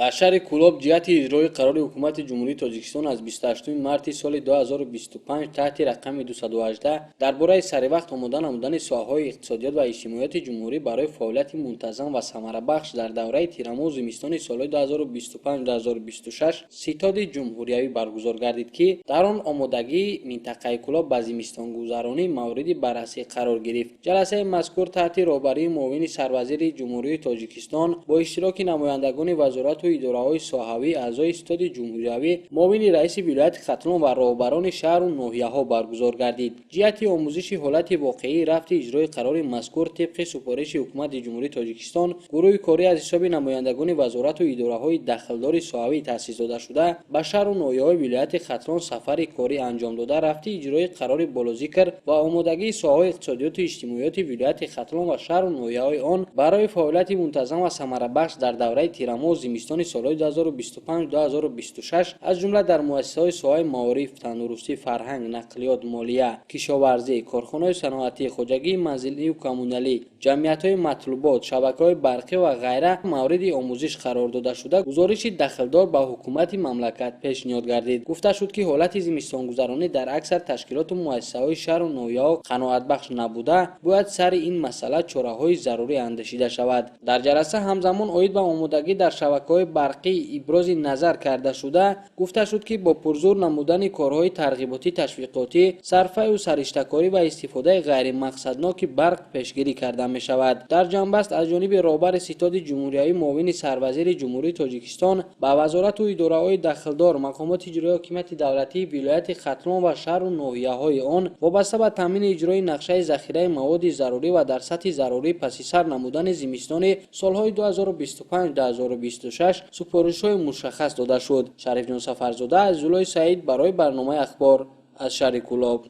Дар шаҳри Кӯлоб ҷиҳати иҷрои қарори Ҳукумати Ҷумҳурии Тоҷикистон аз 28 марти соли 2025 таҳти рақами 218 дар бораи саривақт омода намудани соҳаҳои иқтисодиёт ва иҷтимоиёти ҷумҳурӣ барои фаъолияти мунтазам ва самарабахш дар давраи тирамоҳу зимистони солҳои 2025-2026 ситоди ҷумҳуриявӣ баргузор гардид, ки дар он омодагии минтақаи Кӯлоб ба зимистонгузаронӣ мавриди баррасӣ қарор гирифт. Ҷаласаи мазкур таҳти роҳбарии муовини сарвазири Ҷумҳурии Тоҷикистон бо иштироки намояндагони вазорату идораҳои соҳавӣ, аъзои ситоди ҷумҳуриявӣ, муовини раиси вилояти Хатлон ва роҳбарони шаҳру ноҳияҳо баргузор гардид. Ҷиҳати омӯзиши ҳолати воқеии рафти иҷрои қарори мазкур тибқи супориши Ҳукумати Ҷумҳурии Тоҷикистон, гурӯҳи корӣ аз ҳисоби намояндагони вазорату идораҳои дахлдори соҳавӣ таъсис додашуда ба шаҳру ноҳияҳои вилояти Хатлон сафари корӣ анҷом дода, рафти иҷрои қарори болозикр ва омодагии соҳаҳои иқтисодиёту иҷтимоиёти вилояти Хатлон ва шаҳру ноҳияҳои он барои фаъолияти мунтазам ва самарабахш дар давраи тирамоҳу зимистони солҳои 2025-2026, аз ҷумла дар муассисаҳои соҳаи маориф, тандурустӣ, фарҳанг, нақлиёт, молия, кишоварзӣ, корхонаҳои саноатӣ, хоҷагии манзилию коммуналӣ, ҷамъиятҳои матлубот, шабакаҳои барқӣ ва ғайра мавриди омӯзиш қарор дода шуда, гузориши дахлдор ба ҳукумати мамлакат пешниҳод гардид. Гуфта шуд, ки ҳолати зимистонгузаронӣ дар аксар ташкилоту муассисаҳои шаҳру ноҳияҳо қаноатбахш набуда, бояд сари ин масъала чораҳои зарурӣ андешида шавад. Дар ҷаласа ҳамзамон оид ба омодагӣ дар шабакаҳои барқӣ ибрози назар карда шуда, гуфта шуд, ки бо пурзӯр намудани корҳои тарғиботӣ ташвиқотӣ, сарфаю сариштакорӣ ва истифодаи ғайримақсадноки барқ пешгирӣ карда мешавад. Дар ҷамъбаст аз ҷониби роҳбари ситоди ҷумҳуриявӣ, муовини сарвазири Ҷумҳурии Тоҷикистон ба вазорату идораҳои дахлдор, мақомоти иҷроии ҳокимияти давлатии вилояти Хатлон ва шаҳру ноҳияҳои он вобаста ба таъмини иҷрои нақшаи захираи маводи зарурӣ ва дар сатҳи зарурӣ паси сар намудани зимистони солҳои 2025-2026 супоришҳои мушаххас дода шуд. Шарифҷон Сафарзода, Азизуллои Саид барои барномаи «Ахбор» аз шаҳри Кӯлоб.